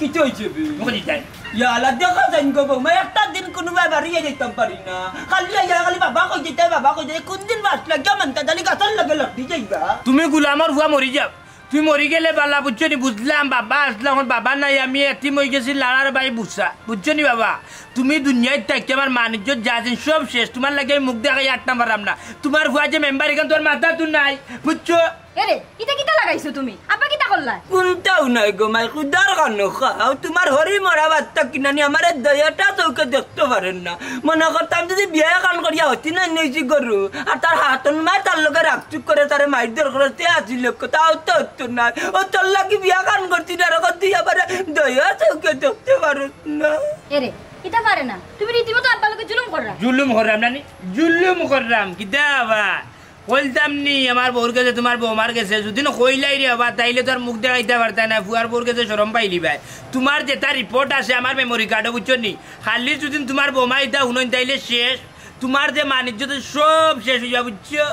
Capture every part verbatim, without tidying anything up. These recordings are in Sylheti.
কিতা অইছে বে? মুখে দিতাই। ইয়া আল্লাহ, দেখা যাইন গো বৌমা, একটা দিন কুনুবায় বাড়িয়ে যাইতাম পারি না। খালি আইয়া খালি বাবা কই যাইতায়, বাবা কই যাইতায়। কোন দিন বাস লাগিয়া মন্তাজ আলী গাছর লগে লড়ি যাইবা? তুমি গুলামর ফুয়া মরি যাও। তুমি মরি গেলে বালা, বুঝছো নি? বুঝলাম, বাবা আসলা, অখন বাবা নাই, আমি এতিম অই গেছি, লাড়ার বাই বুঝা, বুঝছো নি বাবা? তুমি দুনিয়াত থাকি আমার মান ইজ্জত যা আছে সব শেষ। তুমার লাগি আমি মুখ দেখাই আটতাম পারলাম না। তুমার ফুয়া যে মেম্বার, ইখান তুমার মাথাত নাই, বুঝছো? এরে, ইটা কিতা লাগাইছো তুমি? আব্বা কিতা করলা? কুন্তাউ নাই গো মাই, খুদার খানো খাও। তুমার হরি মরা বাত্তা কিনানি আমারে দয়াটা চউখে দেখতো পারের না। মনো করতাম যুদি বিয়া এখান করিয়া হতি না নিয়েছি গরু, আর তার হাতন মায় তার লগে রাখচুক করে তারে মাইর দর করে তে আসিল, তাও তো হতো না। ও তোর লাগি বিয়া খান করছি না, এরকম তুই আমারে দয়া চউখে দেখতো পারস না। এরে, ইটা পারে না। তুমি রীতিমতো আব্বার লগে জুলুম কররা। জুলুম কররাম নানি? জুলুম কররাম। কিতা আবার? কইলতাম নি আমার বউর গেছে, তুমার বৌমার গেছে, যুদি না কইলাই রে বাবা, তাইলে তো আর মুখ দেখাইতা পারতায় না, ফুয়ার বউর গেছে শরম পাইলিবায়। তুমার যেটা রিপোর্ট আছে আমার মেমোরি কার্ডো, বুঝছো নি? খালি যুদি তুমার বৌমা ইতা হুনইন, তাইলে শেষ। তুমার যে মান ইজ্জত সব শেষ অইযিবো, বুঝছো?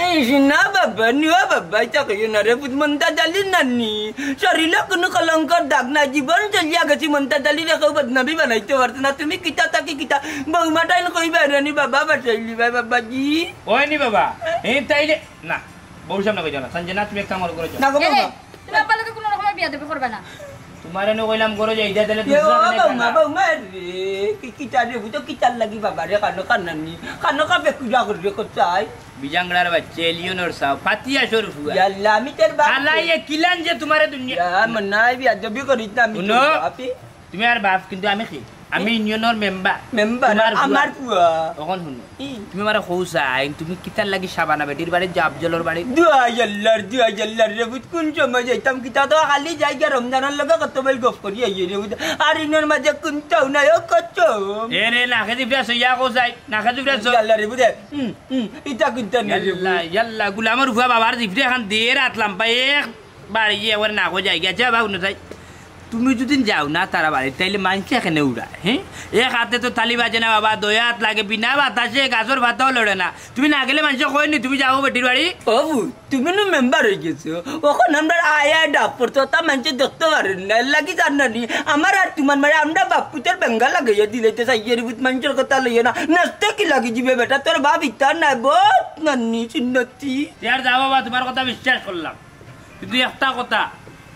এই, না বাবা, নিও বাবা, ইতা কইও না রে, পুত মন্তাজ আলীর নানি। শরীরো কুনু কলঙ্কর দাগ নাই, জীবন চলিয়া গেছি, মন্তাজ আলীরে কেউ বদনামি বানাইতে পারতো না। তুমি কিতা থাকি কিতা, বৌমা টাইন কইবা রানি বাবা বাসাইলি ভাই বাবাজি। ওই নি বাবা, এই তাইলে না, বউর সামনে কইছো না। সঞ্জনা, তুমি এক কাম করো, ঘরো যাও। না গো এরে, বৌমা। তুমি আব্বার লগে কুনু রকমে বিয়াদবি করবা না। তুমারে না কইলাম ঘরো যাইতায়, তাইলে ইয়ে, দুসরা ও কানে বৌমা, কানা। বৌমা রে, কি, কিতা রে, বুঝো কিতার লাগি বাবা রে, কানো কান্নানি, কানো কাপে কুজা করবে কোথায়? বিজাংড়ার বাচ্চা, এলিয়নর সাও, ফাতিয়া সরু ফুয়া। ইয়াল্লা, আমি তোর বাপ। আল্লাহ, এ কিলান যে তুমারে দুনিয়া। ইয়া, মনাই বিয়াদবি করিস না, আমি হুনো, তোর বাপি। তুমি আর বাপ, কিন্তু আমি কি? আমি ইউনিয়নর মেম্বার। মেম্বার, তুমার ফুয়া। আমার ফুয়া। অখন হুনো। ই। তুমি আমারে কও চাইন, তুমি কিতার লাগি শাবানা বেটির বাড়িত যাও, আফজলর বাড়িত? দুয়াই আল্লাহর, দুয়াই আল্লাহর রে, বুঝ কোন সময় যাইতাম, কিতা তো খালি যাই গিয়া রমজানর লগে কত বেল গফ করি আইয়ে রে, বুঝ। আর ইনোর মাঝে কুন্তাউ নাই, ও কত। এ রে, নাকে জিভরা সইয়া কও চাই, নাকে জিভরা সই। আল্লাহ রে, বুঝে। হুম, হুম, ইতা কুন্তা নাই রে, ইয়াল্লা, বুঝ। ইয়াল্লা, গুলামর ফুয়া বাবার জিভরা এখান দের আত লাম্বা এক বাড়ি গিয়া একবারে না কই যাই গিয়া, যা বাবু না যাই। তুমি যুদি যাও না তারা বাড়িত, তাইলে মাইনষে কেনে উড়ায়, হ্যাঁ? এক আতে তো তালি বাজে না বাবা, দুই আত লাগে, বিনা বাতাসে গাছর পাতাও লড়ে না। তুমি না গেলে মাইনষে কয় নি, তুমি যাও বেটির বাড়ি। ও বু, তুমি নু মেম্বার অই গেছো, অখন আমরার আয় আয় ডাক পড়তো, তা মাইনষে দেখতো পারের না, এর লাগি জানো নি, আমার আর তুমার মাঝে আমরা বাপ পুতর বেঙ্গা লাগাইয়া দিলাইতে চাইয়ার, বুঝ, মাইনষর কথা লইয়া না, নাচতে কি লাগি যিবে বেটা, তোর বাপ ইতা নাই, বহুত নানি, সুন্নতি। তে আর যাও বাবা, তুমার কথা বিশ্বাস করলাম। কিন্তু একটা কথা,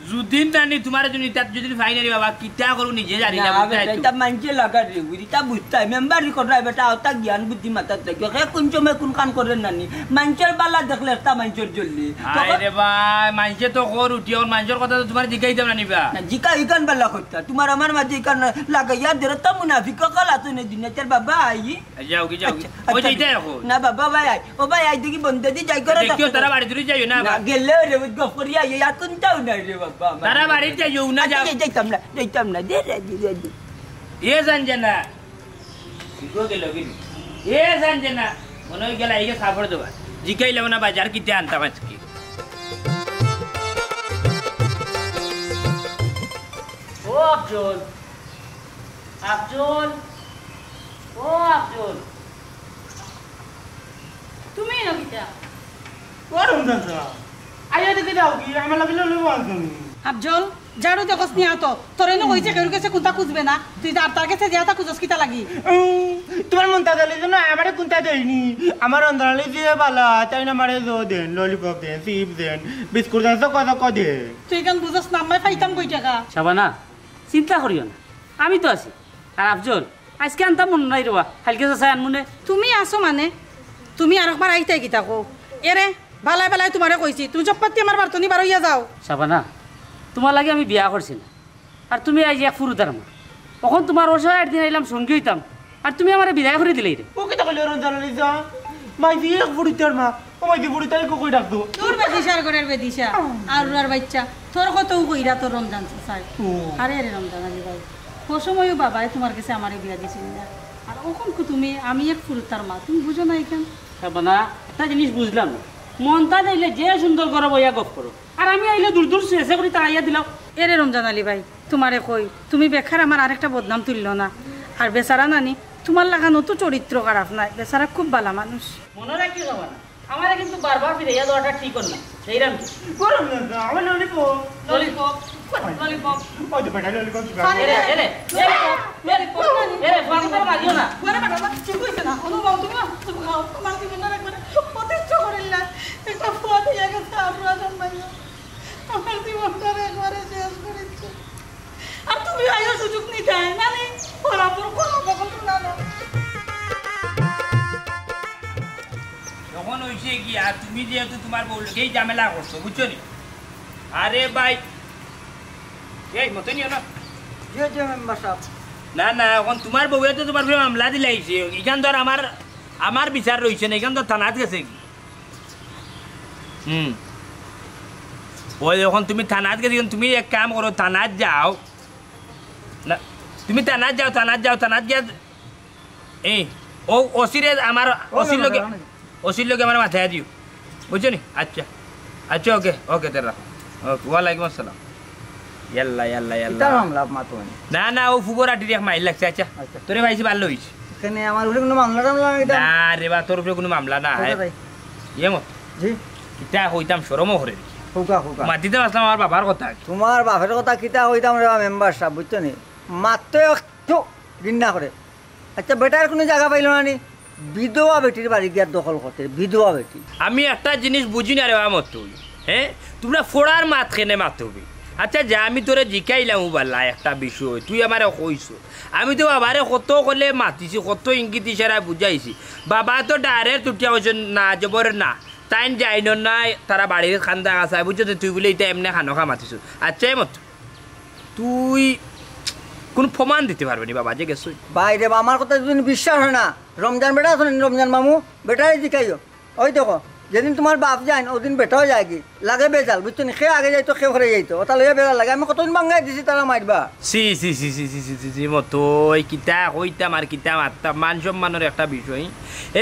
যুদি নানি তুমারে যুদি তাত যুদি ফাইনালি বাবা কিতা করু নিজে জানি না, না, বুঝতে বেটা, আইছো। ইতা মাইনষে লাগার রে, বুঝি, ইতা বুঝতে হয়। মেম্বারি কররা বেটা, অতা জ্ঞান বুদ্ধি মাথাত রাখিও। হে কোন সময় কোন কাম করে নানি? মাইনষর বালা দেখলে একটা মাইনষর জ্বললে। হায় রে ভাই, মাইনষে তো কর উঠি, অখন মাইনষর কথা তো তুমারে জিকাইতাম না নিবা। না, জিকা ইখান বালা কথা। তুমার আমার মাঝে ইখান লাগাইয়া দের তো মুনাফিক অকল আতো নে দুনিয়াত বাবা আই। যাও কি, যাও কি? আচ্ছা, ওই যে আচ্ছা। ইটাই এখন। না বাবা, ভাই আই। ও ভাই আই, দেখি বন্ধ দি যাই করে দেখিও, দেখো। তারা বাড়ি ধরে যাইও না না, আবার। গেলে রে, ওই গফ করি আই, আর কোনটাও নাই রে বাবা, আমার। তারা বাড়ি যাইও না, আচ্ছা, যাও। যাই-, যাইতাম না, যাইতাম না। দে রে, দে রে, দে। এ জান যে না। ইগো গেল কি? এ জান যে না। মনে হয় গেল, এই যে সাফর দেওয়া। জিকাইলাম না বাজার কিতে আনতাম আজকে। ও আফজল। আফজল, ও আফজল, তুমি ইনো কিতা? ও রমজান সাব, আইয়া দেখি যাও কি, আমার লাগি লইব আনছো নি? আফজল, ঝাড়ু দেখোস নি আতো? তোরে নু কইছে কেউর গেছে কুন্তা খুঁজবে না, তুই আর তার গেছে যে আতা খুঁজস কিতা লাগি? উম, তুমার মন্তাজ আলী তো না, আমারে কুন্তা দেয়নি। আমার রমজান আলী যে বালা, তাইন আমারে জো দেন, ললিপপ দেন, চিপস দেন, বিস্কুট দেন, চকো চকো দেন। তুই ইখান বুঝস না, আম্মায় পাইতাম কই টেকা? শাবানা, চিন্তা করিও না, আমি তো আছি। আর আফজল, আজকে আনতাম মনো নাই রে বা, কাইলকে চাচায় আনমুনে। তুমি আছো মানে? তুমি আরকবার আইতায় কিতা কও? এরে, বালায় বালায় তুমারে কইছি, তুমি চুপ করি আমার বাড়ি তনে বারইয়া যাও। শাবানা, তুমার লাগি আমি বিয়া করছি না, আর তুমি আইজ এক ফুরুতার মা। অখন তুমার অসহায় একদিন আইলাম সঙ্গী অইতাম, আর তুমি আমারে বিদায় করি দিলায় রে। ও কিতা কইলে রমজান আলী যা? মাইজি এক ফুরুতার মা, ও মাইজি ফুরুতারে কই ডাকতো? তোর বেদিশার ঘরের বেদিশা, আর উড়ার বাইচ্চা, তোর কতউ কইরা তোর রমজান চাচায়। ও। আরে রে রমজান আলী ভাই, ও সময়ও বাবায় তুমার গেছে আমারে বিয়া দিছিল না। আর অখন কু তুমি, আমি এক ফুরুতার মা, তুমি বুঝো না ইখান? শাবানা, একটা জিনিস বুঝলাম না। মন্তাজ আইলে যে সুন্দর ঘরো বইয়া গফ করো, আর আমি আইলে দূর দূর চেঁচে করি তাড়াইয়া দিলাও। এরে রমজান আলী ভাই, তুমারে কই, তুমি বেকার আমার আরেকটা বদনাম তুললো না। আর বেচারা নানি, তুমার লাখান অত চরিত্র খারাপ নায়, বেচারা খুব বালা মানুষ। মনো রাখিও শাবানা, আমারে কিন্তু বারবার ফিরাইয়া দেওয়াটা ঠিক অর না। যাইরাম কি? গরম না তো, আমার ললিপপ। ললিপপ? ললিপপ। ওই তো বেটা ললিপপ দিবা। এরে, এরে, এরে, এরে, ফালতু মারিও না। ঘরে বেটা, ঠিক হইছে না। অনুভব, তুমি চুপ খাও। তোমার জীবনটা একবারে অতিষ্ঠ করিল না। একটা ফুয়া দিয়ে গেছে, আমরা জন্মাইল। আমার জীবনটা একবারে শেষ করেছে। আর তুমি আইও সুযোগ নিতে হয় না নি? বরাবর, বরাবর না, না। তখন হইছে কি, আর তুমি যেহেতু তোমার বউ লগে এই ঝামেলা করছো, বুঝছো নি? আরে ভাই, এই মতো নিও না। জি, জি, মেম্বার সাহেব। না, না, এখন তোমার বউয়ে তো তোমার উপরে মামলা দিলাইছে। এখান তো আর আমার, আমার বিচার রইছে না, এখান তো থানাত গেছে কি। হুম। ওই এখন তুমি থানাত গেছো, তুমি এক কাম করো, থানাত যাও। না, তুমি থানাত যাও, থানাত যাও, থানাত গিয়া এই, ও ওসিরে আমার, ও, ওসির না, না, লগে, না, না। ওসির লগে আমার মাথায় দিও, বুঝছো নি? আচ্ছা, আচ্ছা, ওকে, ওকে, তারা, ওকে, ওয়ালাইকুম আসসালাম। ইয়াল্লা, ইয়াল্লা, ইয়াল্লা। কিতা মামলা মাতো মানে? না, না, ও ফুবর আটির এক মাইল লাগছে, আচ্ছা। আচ্ছা। তোরে পাইছি, ভালো হইছে। এখানে আমার উপরে কোনো মামলা টামলা নাই তো? না রে বা, তোর উপরে কোনো মামলা না। কোথা ভাই? ইয়ে মত। জি। কিতা কইতাম, শরমও করে দেখি। হুকা, হুকা। মাতিতে আসলাম আমার বাবার কথা। তোমার বাপের কথা কিতা কইতাম রে বা মেম্বার সাহেব, বুঝছো নি? মাততে একটু ঘৃণা করে। আচ্ছা, বেটার কোনো জাগা পাইল না নি? বিধবা বেটির বাড়ি গিয়া দখল করতে, বিধবা বেটি। আমি একটা জিনিস বুঝি না রে বা মতুল, হ্যাঁ? তোমরা ফোড়ার মাত কেনে মাতবে? আচ্ছা, যা আমি তোরে জিকাইলাম উবালা একটা বিষয়, তুই আমারে কইছো। আমি তো বাবারে কত কলে মাতিছি, কত ইঙ্গিত ইশারায় বুঝাইছি। বাবা তো ডাইরেক্ট উঠিয়া কইছে, "না, জবর না, তাইন যাইন না, তারা বাড়ির কান্দা কাছায়, বুঝছো তো, তুই বলে ইটা এমনে খানো খা মাতিছো।" আচ্ছা, এ মত তুই কোন প্রমাণ দিতে পারবে নি বাবা যে গেছই? ভাই রে বা, আমার কথা যদি বিশ্বাস হয় না, রমজান বেটা আছো নি, রমজান মামু, বেটারে জিকাইও। ওই দেখো, যেদিন তোমার বাপ যাইন, ওদিন বেটাও যায় কি? লাগে বেজাল, বুঝছো নি? কেউ আগে যাইতো, কেউ পরে যাইতো। ওটা লইয়া বেজাল লাগে। আমি কতদিন বাঙ্গাই দিছি, তারা মারবা। সি, সি, সি, সি, সি, সি, সি, সি, মতো এই কিতা কইতাম আর কিতা মারতাম, মান সম্মানের একটা বিষয়।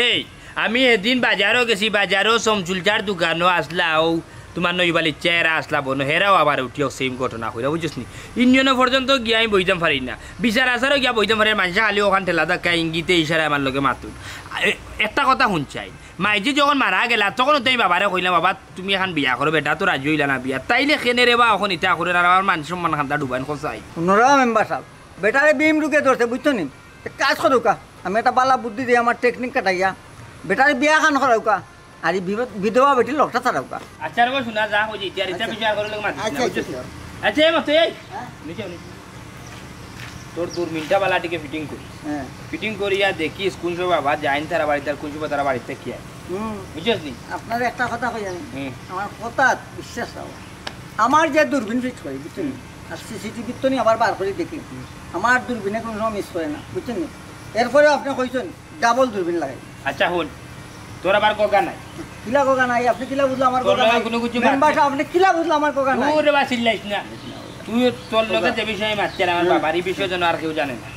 এই, আমি এদিন বাজারও গেছি, বাজারও সমচুলচার দোকানও আসলা, ও তোমার নইবালির চেহারা আসলা বনো, হেরাও আবার উঠিয়াও সেম ঘটনা কইরা, বুঝছস নি? ইউনিয়নও পর্যন্ত গিয়া আমি বইতাম পারি না, বিচার আচারও গিয়া বইতাম পারি না, মানুষে খালি ওখান ঠেলা ধাক্কা ইঙ্গিতে ইশারায় আমার লগে মাতুন। এ-, একটা কথা হুনছাইন, মাইজি যখন মারা গেলা, তখন তো আমি বাবারে কইলাম, "বাবা, তুমি এখন বিয়া করো, বেটা তো রাজি হইলা না বিয়া।" তাইলে কেনে রে বা এখন ইতা করে, আর আমার মান সম্মান খান্দা ডুবাইন খোঁচাই। হুনরা মেম্বার সাহেব, বেটারে বিম রুগে ধরছে, বুঝছো নি? এক কাজ করুকা, আমি একটা বালা বুদ্ধি দিই, আমার টেকনিক কাটাইয়া, বেটারে বিয়া খান করাউকা, আর এই বিধ-, বিধবা বেটির লোকটা ছাড়াউকা। আচ্ছা রে বা, শোনা যা, ওই যে ইটা, ইটা আচ্ছা। বিচার করে লোক মাতিস না, আচ্ছা, বুঝছস? আচ্ছা। আচ্ছা, এ মতো, এই, হ্যাঁ? নিচে, নিচে। তোর দূরবীনটা বালা টিকে ফিটিং করিস। হ্যাঁ। ফিটিং করিয়া দেখিস কোন সময় বাবা যাইন তারা বাড়িতে আর কোন সময় তারা বাড়িতে কি আর। হুম। বুঝছস নি? আপনার একটা কথা কই আমি। হুম। আমার কথা বিশ্বাস রাখো। আমার যে দূরবীন ফিট করি, বুঝছেন? হুম। আর সিসিটিভির তো নি আবার বার করে দেখি। হুম। আমার দূরবীনে কোনো সময় মিস করে না, বুঝছেন নি? এরপরেও আপনি কইছেন ডাবল দূরবীন লাগাই। আচ্ছা, হুন, তোর আবার গগা নাই। কিলা গগা নাই? আপনি কিলা বুঝলা আমার তোর গগা লগে নাই? কোনো কিছু মেম্বার মাত সাহেব, আপনি কিলা বুঝলা আমার গগা নাই? ওরে বা চিল্লাইস না। তুই তোর লগে গগা। যে বিষয়ে মাতছে আমার হুম। বাবার, এই বিষয়ে যেন আর কেউ জানে না।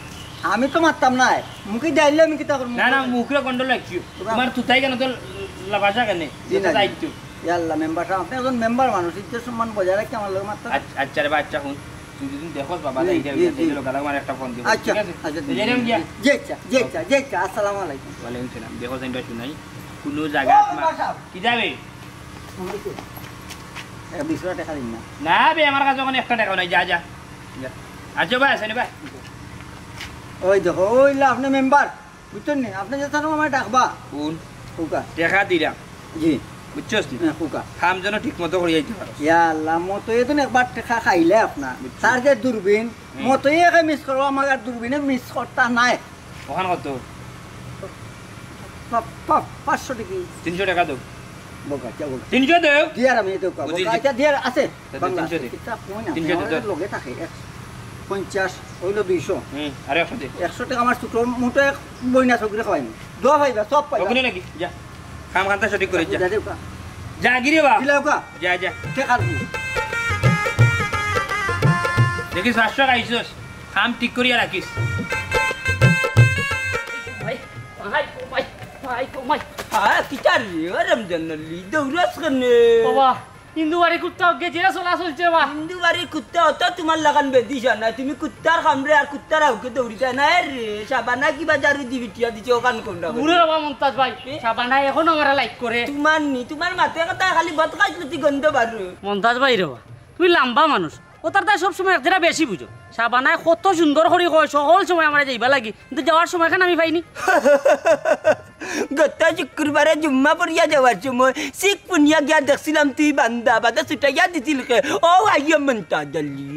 আমি তো মারতাম না, মুখে ডাইলে আমি কিতা করবো? না, না, মুখে কন্ট্রোল রাখছি। তোরা তোমার তুতাই কেন তোর লাফাসা কেন? জি না, জি। দায়িত্ব। ইয়া আল্লাহ, মেম্বার সাহেব, আপনি একজন মেম্বার মানুষ, ইজ্জত সম্মান বজায় রাখতে আমার লগে মারতাম। আচ্ছা, আচ্ছা রে বা, আচ্ছা, হুন। তুই যদি দেখোস বাবা, জি, যাই যাবি, জি, যাই জি। যাই, লোকাল আমার একটা ফোন দিও, আচ্ছা, ঠিক আছে? আচ্ছা, তো যাইলাম গিয়া। জি, আচ্ছা, জি, আচ্ছা, জি, আচ্ছা, আসসালামু আলাইকুম। ওয়ালাইকুম সালাম। দেখো, সাইনটা শুনাই। কোনো জায়গা ও, আত্মা বাসা। কি যাবে? এ, বিশ টাকা দিন না। না বে, আমার কাছে ওখানে একটা টাকা নাই, যা, যা। যা। আচ্ছা ভাই, আসেনি ভাই? ওই দেখো, ওই লা আপনি মেম্বার। বুঝছেন নি? আপনি যে থানো আমায় ডাকবা। কোন? হুকা। দেখা দিলাম। জি। বুঝছস নি? হ্যাঁ, হুকা। কাম যেন ঠিক মতো করে যাইতে পারো। ইয়া আল্লাহ, মতো এ তো একবার টেকা খাইলে আপনার। বুঝছি। তার যে দূরবীন, হুম। মতো একে মিস করবো, আমার আর দূরবীনে মিস করতা নাই। ওখান কত? পা-, পা-, পাঁচশো টেকা। তিনশো টেকা দেও। বকা, চা বকা। তিনশো দেও। দিয়ার আমি দেও, বুঝি, বকা, জি। আচ্ছা, দিয়ার আছে। তা তো বাংলা তিনশো আছে। দে। কিতা কই না, তিনশো দে, আমার ধর। লগে থাকে, এক পঞ্চাশ, হইলো দুইশো। হুম, আর একশো দে। একশো টেকা আমার ছোট মোটো এক বইনা সগরে খাওয়াইনি। দোয়া পাইবা, সব পাইবা। ওখানে নাকি? যা। কাম কান্তা সঠিক করে যা। যা, যা, যা। যা, গিরে বা। দিলাও কা? যা, যা। টেকা আর কি? দেখিস, পাঁচশো খাইছস। কাম ঠিক করিয়া রাখিস। ভাই, ভাই, ভাই, ভাই, ভাই। হ্যাঁ, কিতা রে? ও রমজান আলী, দৌড়াস কেনে? বাবা, হিন্দু বাড়ি কুত্তা ওকে জেরা চলা চলছে বা। হিন্দু বাড়ির কুত্তা অত তোমার লাগান বেদিস না, তুমি কুত্তার কামড়ে আর কুত্তার আউকে দৌড়িতা না রে। সাবানা কিবা জারু দি বিটিয়া দিছে ওখান কোনটা করে? উরে বাবা মন্তাজ ভাই, এ? সাবানা এখনো আমারে লাইক করে। তোমার নি, তোমার মাতে কথা খালি বত খাইছলতি গন্ধ বারু। মন্তাজ ভাই রে বা, তুমি লাম্বা মানুষ, কথার তাই সব সময় এক জারা বেশি বুঝো। শাবানায় কত সুন্দর করি কয়, সকল সময় আমারে যাইবা লাগি, কিন্তু যাওয়ার সময়খান আমি পাইনি। গত শুক্রবারে জুম্মা পড়িয়া যাওয়ার সময় চিক পুনিয়া গিয়া দেখছিলাম তুই বান্দা, বাদে ছুটাইয়া দিছিল কে। ও আইয়ো মন্তাজ আলী।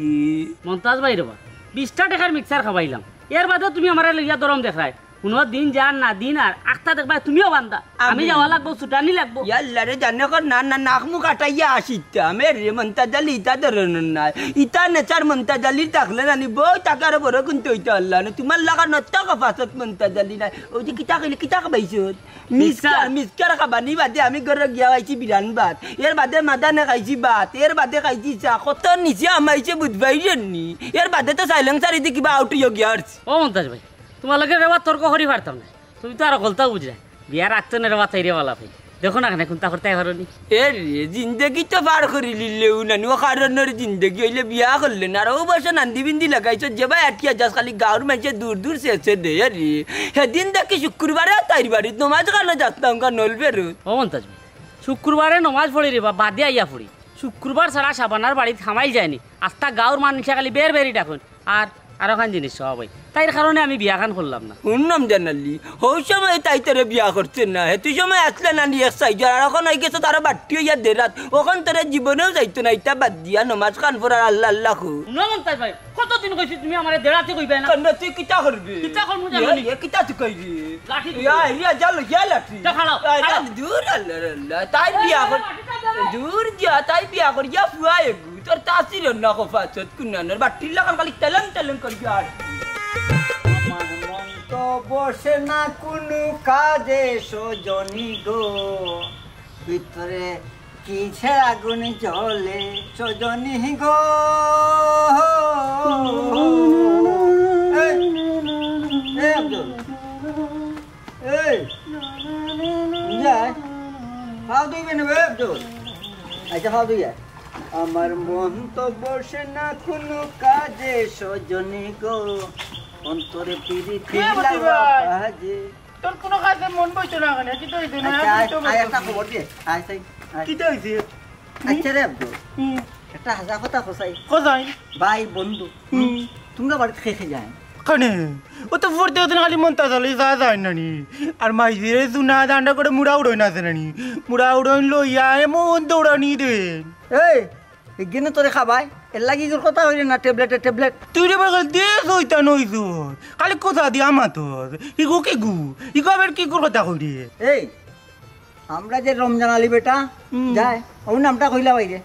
মন্তাজ ভাই রে বা, বিশটা টেকার মিক্সার খাবাইলাম, এর বাদেও তুমি আমারে লইয়া দরম দেখরায়। কুনু দিন যার না দিন আর আখতা দেখবায় তুমিও বান্দা। আমি আমি যাওয়া লাগবো, ছুটানি লাগবো। ইয়াল্লা রে, জানে কর না, না, নাক মুখ আটাইয়া আসিতাম। এ রে, মন্তাজ আলী ইতা ধরনর নায়। ইতা নেচার মন্তাজ আলীর থাকলে নানি বউ তাকে আরো বড় কুন্তা অইতা পারলা না। তুমার লাখান নত্তা কফাসত মন্তাজ আলী নাই। ওই যে কিতা কইলে, কিতা খাবাইছো? মিক্সার। মিক্সার, মিক্সার খাবানি বাদে আমি ঘরো গিয়া খাইছি বিরান ভাত। এর বাদে মাদানে খাইছি ভাত। এর বাদে খাইছি চা। কত নিচে হামাইছে বুঝবায় নি। এর বাদে তো সাইলেন্সার ইদি কিবা আউট অইয়া গিয়া হারছি। ও মন্তাজ ভাই, তুমার লগে রে বা তর্ক করি পারতাম না। তুমি তো আর হকলতাউ বুঝরায়। বিয়ার আগ থনে রে বা তাইরে বালা পাই। দেখো না কেনে কুন্তা করতায় পারো নি। এ রে, জিন্দেগি তো পার করিলিলেউ নানি, অউ কারণর জিন্দেগি অইলে বিয়া করলে না। আর অউ বয়সো নান্দি বিন্দি লাগাইছো, যেবায় আটিয়া যাস খালি গাউর মাইনষে দূর দূর ছেছে দেয়। এ রে, হেদিন দেখি শুক্রবারে তাইর বাড়িত নমাজ খানো যাস না, অনকা নল ফেরত। ও মন্তাজ ভাই, শুক্রবারে নমাজ পড়ি রে বা, বাদে আইয়া পড়ি। শুক্রবার ছাড়া শাবানার বাড়িত হামাইল যায়নি। আস্তা গাউর মানষে খালি বের বেরি ডাকইন। আর, আর অখান জিনিস সব অয়। তাইর কারণে আমি বিয়াখান করলাম না। হুন রমজান আলী, হউ সময় তাই তোরে বিয়া করছে না। হেতু সময় আছলে নানি এক সাইজর, আর অখন অইগেছে তারও বাট্টি অইয়া দেরাত। অখন তোরে জীবনেও যাইতো না, ইতা বাদ দিয়া নমাজ খান পড়ার আল্লাহ আল্লাহ কও। হুনো মন্তাজ ভাই, কতদিন কইছি তুমি আমারে দেরাতে কইবায় না? কেনে তুই কিতা করবি? কিতা করমু জানো নি? এ, এ, কিতা তুই কইবি? লাঠি তুই। ইয়া, ইয়া, যা লো, ইয়া লাঠি। যা খাড়াও, ইয়া, খাড়াও। ইয়া, দূর, আল্লাহ, আল্লাহ, তাই বিয়া কর। লাঠি যা, যা। দূর যা, তাই বিয়া কর, ইয়া ফুয়া এগু, তোর তাসির না কফাসত কুনানর, বাট্টির লাখান খালি টেলেং টেলেং করি আর। আমার মন তো বসে না কুনু কাজে সজনী গো, ভিতরে কিসের আগুন জ্বলে সজনী গো। এই, এই আব্দুল, এই, যায়, ফাও ধুইবে না বে আব্দুল। আচ্ছা, ফাও ধুইয়া। আমার মন তো বসে না কুনু কাজে সজনী গো, অন্তরে পিরিতি কে বলছি লাগাও ভাই? কাজে। তোর কুনু কাজে মন বইতো না কেনে? কিতা অইছে না? আচ্ছা, আয়, আয়, একটা খবর দে। আয়, আয়, আয়। কিতা অইছে? আচ্ছা রে আব্দুল, হুম। একটা হাছা কথা কছাই। কছাই? ভাই, বন্ধু, হুম। তুমরা বাড়িত কে কে যাইন? কেনে? অউ তো ফরতে অউ দিন খালি মন্তাজ আলী যায়, যায় নানি। আর মাইজিরে জুনা দান্ডা করে মুড়া উড়ইন আছে নানি। মুড়া উড়ইন লইয়া এমন দৌড়ানি দেইন। এই, ইগিনে তোরে খাবায়, এরলাগি ইগুর কথা কইরে না, ট্যাবলেটে ট্যাবলেট। তুই রে বাবা, দে শয়তান অইছস। খালি কথা দিয়া মাতস। ইগু কিগু? ইগু আবার কিগুর কথা কইরে? এই, আমরা যে রমজান আলী বেটা, হুম। যায়, অউ নামটা কইলা বাইরে।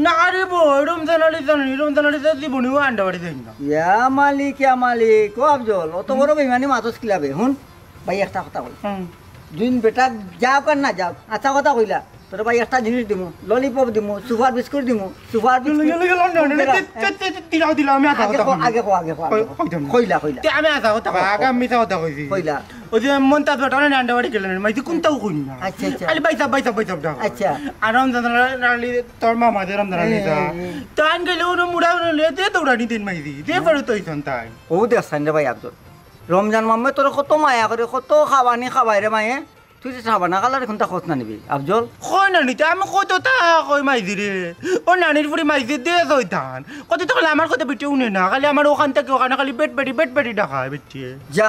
না রে বো, রমজান আলী জানি, রমজান আলী তো জীবনেও আন্ডা বাড়ি যাই না। ইয়া মালিক, ইয়া মালিক, ও আফজল, অত বড় বেইমানি মাতস কিলা বে? হুন, ভাই একটা কথা কই। হুম। দুইন বেটা যাউক আর না যাউক, আচ্ছা কথা কইলা। তোরে ভাই একটা জিনিস দিমু, ললিপপ দিমু, সুপার বিস্কুট দিমু, সুপার বিস্কুট। গেল, গেল, গেল, না, না, না, তে, তে, তে, তে, দিলাও, দিলাও, আমি আচ্ছা আগে কথা কও, কইমু। আগে কও, আগে কও, আগে কও। কই-, কইতাম না। কইলা, কইলা। তে আমি আচ্ছা কথা কও, আগে কও। আমি মিছা কথা কইছি। কইলা। অউ যে মন্তাজ বেটা না, আন্ডা বাড়ি গেলে না, মাইজি কুন্তাও কই না। আচ্ছা, আচ্ছা। খালি ভাইসাব, ভাইসাব, ভাইসাব ডাক। আচ্ছা। আর রমজান আলী, তোর মামা যে রমজান আলী হ্যাঁ, তা। হ্যাঁ, হ্যাঁ। তো আন গেলে অনো মুড়া উড়ইন লইয়া দে দৌড়ানি দেইন মাইজি। দে হ্যাঁ। পারো তো অইছন তাই। ও দেখছন রে ভাই আফজল। রমজান মামায় তোরে কত মায়া করে, কত খাবানি খাবায় রে মায়ে। তুই যে শাবানা খালারে কুন্তা কছ না নি বে, আফজল। কই না নিতে, আমি কততা কই মাইজিরে। ও নানির ফুড়ি মাইজি দে শয়তান। কততা কইলে আমার কথা বেটিয়ে হুনে না, খালি আমার অখান থাকি অখানো খালি বেট বেটি, বেট বেটি ডাকায় বেটিয়ে। যা,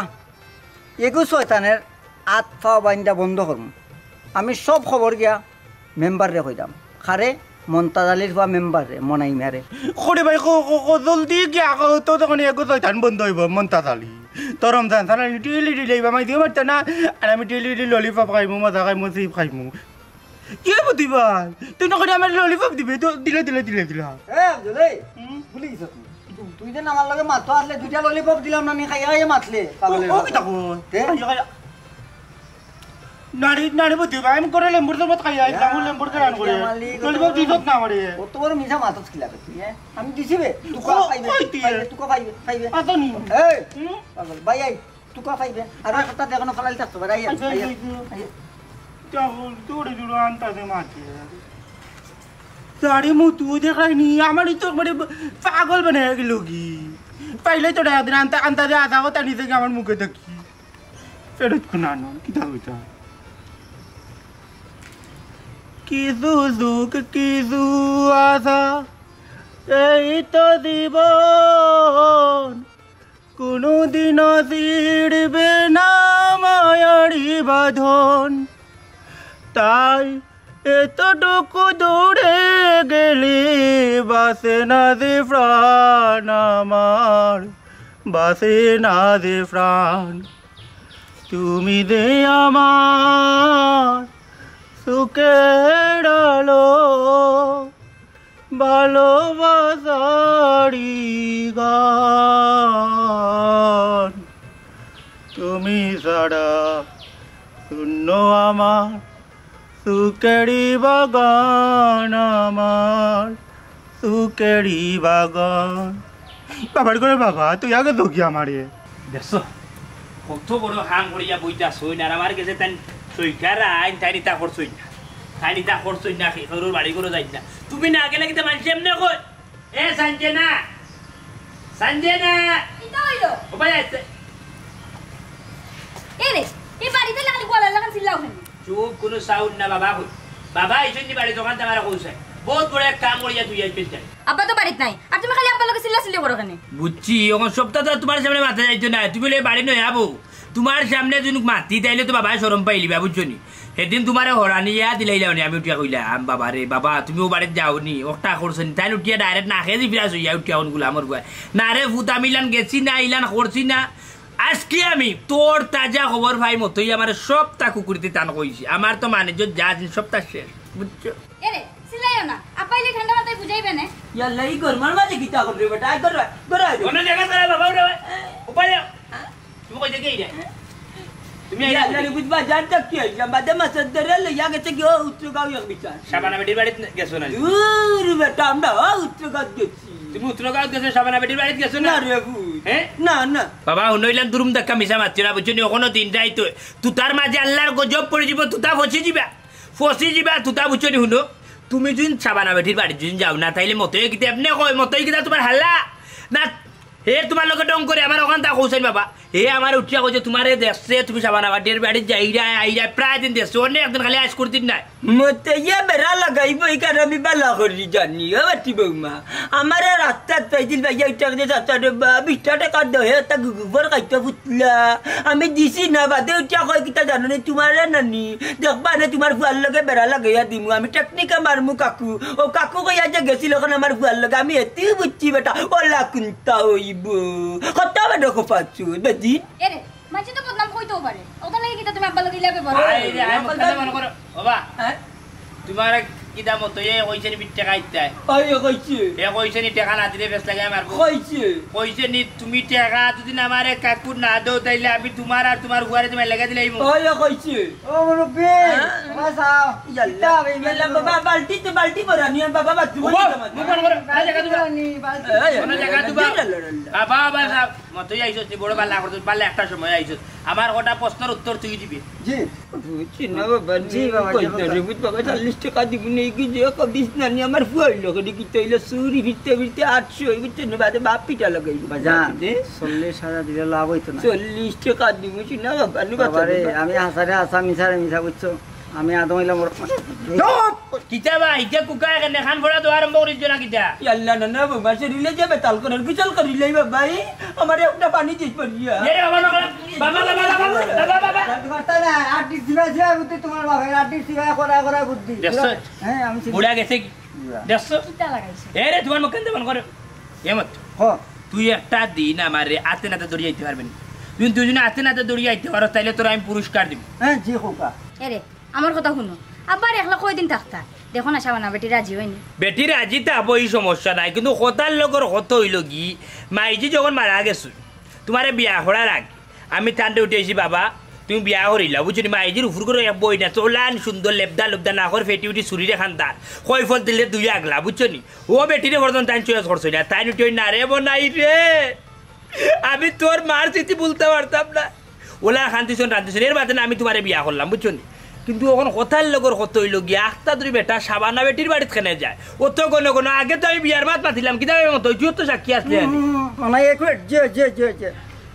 এগু শয়তানের আত পাও বাইন্দা বন্ধ করমু। আমি সব খবর গিয়া মেম্বাররে কইরাম। কারে? মন্তাজ আলীর ফুয়া মেম্বাররে, মনাই মিয়ারে। করে ভাই, কও, কও, কও, জলদি গিয়া কও তো, তখন এগু শয়তান বন্ধ অইবো, মন্তাজ আলী। তোর রমজান ছাড়া আমি টিলি টিলি ইবা মাইজিও মারতা না, আর আমি টিলি টিলি ললিপপ খাইমু, মজা খাইমু, চিপ খাইমু। কি অইবো তুই ভাই? তুই না কইরে আমার ললিপপ দিবে, তো দিলে, দিলে, দিলে, দিলে। এ, আফজল, এই, হুম? ভুলি গেছস তুই। তুই, তুই যে আমার লগে মাতো আসলে, দুইটা ললিপপ দিলাম না, আমি খাইয়া খাইয়া মাতলে, পাগলের ও, ও, মতো। কিতা কয়? তে? খাইয়া খাইয়া। নারী, নারী বুদ্ধি ভাই, আমি করে লেম্বুর শরবত খাইয়া আইলাম, ও লেম্বুর কেরান করে। মালিক, ললিপপ দিছত না আমারে। অত বড় মিছা মাতস কিলা তুই, হ্যাঁ? আমি দিছি বে, তুকা ও, খাইবে, ওই তুই। খাইবে, তুকা খাইবে, খাইবে। আতো নি। এই, হুম? পাগল, ভাই, এই, তুকা খাইবে। আর একটা দেখো না, ফালাই থাকতো, ভাই, আই, আচ্ছা, আই, এই, এই, আই। এই। তখন তোরে জুড়ো আনতাছে মাকে। তারে মু তুই দেখাইনি, আমারই তো একবারে পাগল বানাই গেল কি? পাইলে তো ডাক দিন, আনতা, আনতা যে আধা কথা নিতে গিয়ে আমার মুখে দেখি। ফেরত কোন আনো, কিতা কইতা? কিছু সুখ, কিছু আশা, এই তো জীবন, কোনোদিনও ছিঁড়বে না মায়ারি বাঁধন। তাই এতটুকু দূরে গেলে বাঁচে না যে প্রাণ আমার, বাঁচে না যে প্রাণ। তুমি যে আমার সুখের আলো, ভালোবাসারই গান। তুমি ছাড়া শূন্য আমার সুখেরই বাগান, আমার সুখেরই বাগান। বাবার ঘরে বাবা, তুই আগে ঢুকি আমারে। দেখছো, কত বড় কাম করিয়া বইতা সই না, আর আমার গেছে তাই সইকার আইন, তাই নিতা করছই না, তাই নিতা করছই না, সেই সরুর বাড়ি করে যাই না। তুমি না গেলে কিন্তু মানুষ এমনি কই? এ সানজেনা, সানজেনা। কিতা অইলো? ও ভাই, আইছে। এ রে, এই বাড়িতে লাগলি গলার লাগান চিল্লাও কেনে? চুপ, কোনো সাউন্ড না, বাবা কই? বাবা, এই জন্য বাড়ি দোকান আমার কৌশল। বহুত বড় এক কাম করিয়া তুই আইছিস তাই। আব্বা তো বাড়িত নাই, আর তুমি খালি আব্বার লগে চিল্লা চিল্লি করো কেনে? বুঝছি, এখন সবটা তো আর তোমার সামনে মাথা যাইতো না। তুমি বলে বাড়ি নয় আবু, তোমার সামনে যদি মাতি তাইলে তো বাবা শরম পাইলিবা, বুঝছো নি? সেদিন তোমারে হরানি ইয়া দিলাইলাও নি, আমি উঠিয়া কইলাম, "বাবা রে বাবা, তুমি ও বাড়িত যাও নি, ওটা করছো নি।" তাই উঠিয়া ডাইরেক্ট না খেয়ে ফিরা শুইয়া উঠিয়া এখন গুলামর গুয়া। না রে ফুত, আমি ইলান গেছি না, ইলান করছি না। আজকে আমি তোর তাজা খবর ভাই মতোই আমার সবটা কুকুরিতে তান কইছি। আমার তো মানে যে যা দিন সবটা শেষ, বুঝছো? এরে, চিল্লাইও না। আব্বা আইলে ঠান্ডা মাথায় বুঝাইবে না। ইয়াল্লা, এই গরমার মাঝে কিতা করবে বেটা? আয়, গরম, গরম। কোনো জায়গা তারা বাবা উঠে, উপায় নেই। তুমি কই থেকে এই রে? তুমি এই ইয়াল্লা রে, বুঝবা, জান তো কি হইছে? বাদে মাছের ধরে লইয়া গেছে কি, ও উত্তরগাঁও এক বিচার। শাবানা বেটির বাড়িত গেছো না? দূর বেটা, আমরা ও উত্তরগাঁও গেছি। তুমি উত্তরগাঁও গেছো, শাবানা বেটির বাড়িত গেছো না? না রে, ভূত। হ্যাঁ? না, না। বাবা, হুনইলাম দুরুম ধাক্কা মিছা মাতিও না, বুঝছো নি? অখনো দিনটা আইতো। তুতার মাঝে আল্লাহর গজব পড়ি যিবো, তুতা ফসি যিবা। ফসি যিবা, তুতা বুঝছো নি? হুনো, তুমি যদি শাবানা বেটির বাড়িত যদি যাও না, তাইলে মতই কিতা এমনে কয়, মতই কিতা তোমার হাল্লা? না, হে তোমার লগে ডং করে, আমার ওখান তা কৌশল বাবা। হে আমার উঠিয়া কইছে, "তোমারে দেখছে, তুমি শাবানা বেটির বাড়িত যাইরায়, আইরায়, প্রায় দিন দেখছে, অনেক দিন খালি আইস করতিন নাই।" মতইয়ে বেড়া লাগাইবো, এই কারণে আমি বালা করি জানি, ও বাটি বৌমা। আমারে রাস্তাত পাইছিল, ভাইয়া, উঠিয়া কইছে, "চাচা রে বা, বিশটা টেকা দেও, হে, তা গুগুবর খাইতে ফুটলা।" আমি দিছি না, বাদে উঠিয়া কয়, "কিতা জানো নি, তোমারে নানি, দেখবা নে, তোমার ফুয়ার লগে বেড়া লাগাইয়া দিমু, আমি টেকনিকে মারমু কাকু।" ও কাকু কইয়া যে গেছিল, এখন আমার ফুয়ার লগে, আমি এতেই বুঝছি বেটা, ওলা কুন্তা হইব। কত বেটা খোপাচ্ছু, বেদিন। এরে, মাঝে তো বদনাম কইতেও পারে। ওখানে কিতা তুমি আব্বার লগে ইলাবে বলো? আয় রে, আয়, মুখ কানে মনে করো। বাবা, হ্যাঁ? তোমার কিতা মতো এ কইছে নি বিশ টেকা আইতে? ওই, ও কইছে। এ কইছে নি টেকা না দিলে বেশ লাগে আমার বউ। কইছে। কইছে নি তুমি টেকা যদি না আমারে কাকু না দেও, তাইলে আমি তোমার আর তোমার ফুয়ারে তুমি লেগে দিলাইমু। ওই, ও কইছে। ও মুরব্বি, হ্যাঁ? বাবা সাহেব, ইয়াল্লা, কিতা হবে? ইয়াল্লা, বাবা, বালতি তো বালতি ভরা নিয়ে, বাবা, বাথরুমে ওগো, দিতে পারবে। মুখ বন্ধ করো। আরে জায়গা দিবা। বালতি, বালতি। এই, কোনো জায়গা দিবা। ইয়াল্লা, ইয়াল্লা। বাবা, বাবা সাহেব, মতো এই আইসো, তুই বড় বালা করছিস, পারলে একটা সময় আইসো। আমার কটা প্রশ্নর উত্তর তুই দিবি। জি। বুঝছি না বাবা, জি বাবা, কই জি না বাবা। রে, বুঝ বাবা, চল্লিশ টেকা দিবি না, এই কি যে কবিস না নি, আমার ফুয়া হইলো, করি কি তৈলে চুরি ফিরতে ফিরতে আটশো, এই বুঝছো না, বাদে বাপ পিটা লাগাইবো। বাজান, জি? চল্লিশ হাজার দিলে লাভ হইতো না। চল্লিশ টেকা দিবি না বাবা, নি বাবা রে, বাবা। আমি হাসারে হাসা, মিছারে মিছা, বুঝছো? আমি আদম হইলাম ওর চুপ! কিতা বা, ইটা কুকা এখানে খান ফোড়া তো আরম্ভ করিস না কিতা? ইয়াল্লা, না, না, বাবা, শরীরে যে বেতাল করার, গোসল করিলাই বাবা, এই, আমার একটা পানি দিস পড়িয়া। এ রে বাবা, বাবা, বাবা, বাবা, বাবা, বাবা, বাবা। কথা না, আট দিস দিবা, দিবা, বুদ্ধি তোমার বাপের, আট দিস দিবা, করা, করা বুদ্ধি। দেখছো? হ্যাঁ, আমি চিনি। বুড়া গেছে কি? বুড়া। দেখছো? কিতা লাগাইছে? এ রে, তোমার মুখ কেন বন্ধ করো? এ মত। হ। তুই একটা দিন আমারে আতে নাতে দৌড়িয়ে আইতে পারবি না। তুই দুজনে আতে নাতে দৌড়িয়ে আইতে পারো, তাইলে তোর আমি পুরস্কার দিব। হ্যাঁ, জি, খোকা। এ রে, আমার কথা হুনো, আব্বার একলা কয়দিন থাকতা? দেখো না, শাবানা বেটি রাজি হয়নি। বেটি রাজি থাকবো, এই সমস্যা নাই, কিন্তু কথার লগর কথা হইল কি, মাইজি যখন মারা গেছইন, তোমারে বিয়া করার আগে আমি তানরে উঠে আইছি, "বাবা, তুমি বিয়া করিলা, বুঝছো নি? মাইজির উপর করে এক বই না, চলান সুন্দর, লেবদা লুবদা, নাকর ফেটি উঠি, চুরির এখান দাঁত, কয় ফল দিলে দুই আগলা, বুঝছো নি? ও বেটিরে বর্তন তাই চয়েস করছো না, তাই উঠে না রে, বনাই রে।" আমি তোর মার স্মৃতি ভুলতে পারতাম না। ওলা খান্তিছন রান্তিছন, এর বাদে না আমি তোমারে বিয়া করলাম, বুঝছো নি? কিন্তু এখন কথার লগর কথা হইল গিয়া, আখতা ধরি বেটা শাবানা বেটির বাড়িত কেনে যায়? অত গণ গণ, আগে তো আমি বিয়ার মাত মাতিলাম, কিতা ভাবে মতো, তুইও তো সাক্ষী আসলে আনি। হুম, মানে, একটু, যে, যে, যে, যে।